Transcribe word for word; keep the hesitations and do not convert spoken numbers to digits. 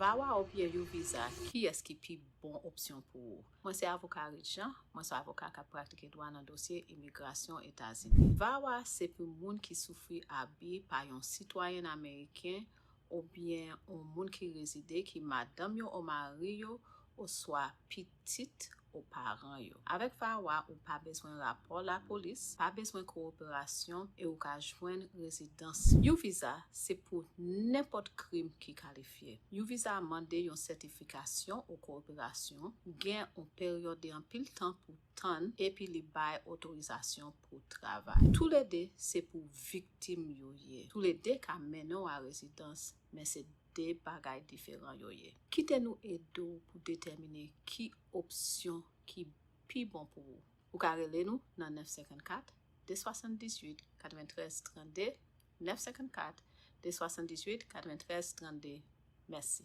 VAWA oubyen U-Visa, kiyès ki pi bon opsyon pou ou? Mwen se avoka Ridjan, mwen se avoka k ap pratike dwa nan dosye imigrasyon Etazini. VAWA se pou moun ki soufri abi pa yon sitwayen ameriken oubyen yon moun ki rezide ki madanm yo ou mari yo oswa pitit ou paran yo. Avèk VAWA, ou pa bezwen rapò lapolis, pa bezwen kowoperasyon e ou ka jwenn rezidans. U-Visa se pou nenpòt krim ki kalifye. U-Visa mande yon sètifikasyon ou kowoperasyon, gen yon peryòd de anpil tan pou tann, epi li bay otorizasyon pou travay. Toulede se pou viktim yo ye. Toulede ka mennen w a rezidans, men se de bagay diferan yo ye. Kite nou ede w pou detèmine ki opsyon ki pi bon pou ou. Ou ka rele nou nan nèf senkannkat, de swasanndizwit, katreventrèz trannde, nèf senkannkat, de swasanndizwit, katreventrèz trannde. Mèsi.